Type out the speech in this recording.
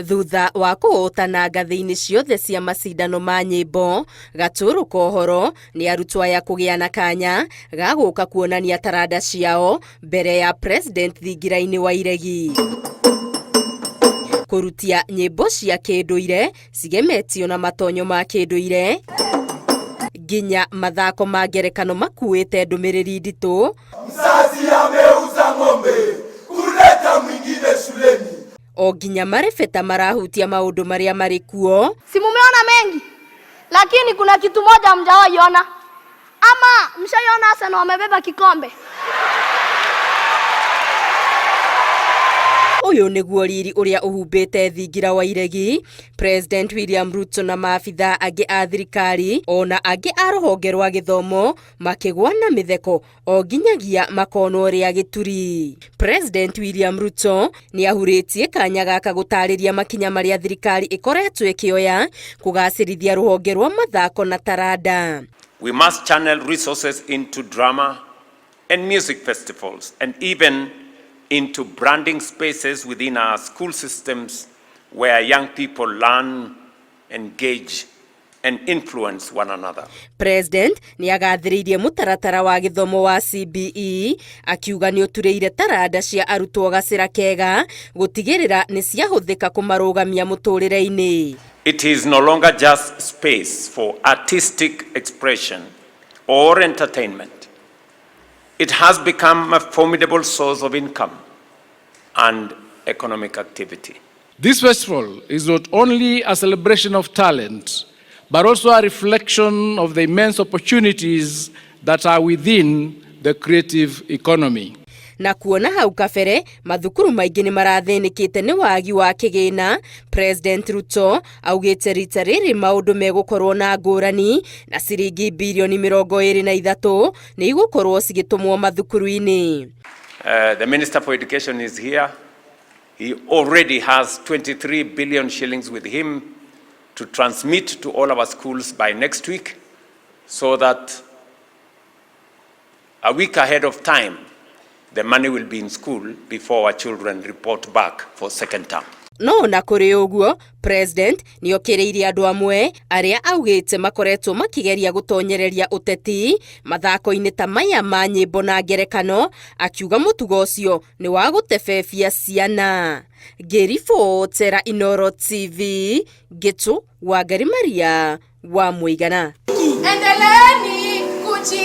Thutha wa kũhotana ngathĩ-inĩ ciothe cia macindano ma nyĩmbo, gatũrũ kohoro nĩ arutwo aya kũgĩa na kanya ga gũka kuonania taranda ciao mbere ya President thingira-inĩ wa iregi. Kũrutia nyĩmbo cia kĩndũire cigemetio na matonyo ma kĩndũire nginya mathako ma ngerekano makuĩte ndũmĩrĩri nditũ. Mzazi ameuza ng'ombe kuleta mwingine shuleni. O nginya marebeta marahutia maũndũ marĩa marĩ kuo. Si mumeona mengi, lakini kuna kitu moja hamjawahi ona. Ama mshaiona Arsenal wamebeba kikombe? Ũyũ nĩguo riri ũrĩa ũhumbĩte thingira wa iregi. President William Ruto na maabithaa angĩ a thirikari ona angĩ a rũhonge rwa gĩthomo makĩgwa na mĩtheko o nginyagia makonwo rĩa gĩturi. President William Ruto nĩ ahurĩtie kanya gaka gũtarĩria makinya marĩa thirikari ĩkoretwo ĩkĩoya kũgacĩrithia rũhonge rwa mathako na taranda. We must channel resources into drama and music festivals and even into branding spaces within our school systems where young people learn, engage and influence one another. President nĩ agathĩrĩirie mũtaratara wa gĩthomo wa CBE akiuga nĩ ũturĩire taranda cia arutwo gacĩra kega gũtigĩrĩra nĩ ciahũthĩka kũmarũgamia mũtũrĩre-inĩ. It is no longer just space for artistic expression or entertainment. It has become a formidable source of income and economic activity. This festival is not only a celebration of talent, but also a reflection of the immense opportunities that are within the creative economy. Na kuona hau kabere mathukuru maingĩ nĩ marathĩnĩkĩte nĩ wagi wa kĩgĩna, President Ruto augĩte rita rĩrĩ maũndũ megũkorwo na ngũrani na ciringi birioni 23 nĩ igũkorwo cigĩtũmwo mathukuru-inĩ. The Minister for Education is here. He already has 23 billion shillings with him to transmit to all our schools by next week so that a week ahead of time, the money will be in school before our children report back for second term. No ona kũrĩ ũguo, President nĩ okĩrĩirie andũ amwe arĩa augĩte makoretwo makĩgeria gũtonyereria ũteti mathako-inĩ ta maya ma nyĩmbo na ngerekano, akiuga mũtugo ũcio nĩ wa gũtebebia ciana. Ngĩribotera Inoro TV, Ngĩtũ Wangari Maria wa Mũigana. Endeleeni kuchi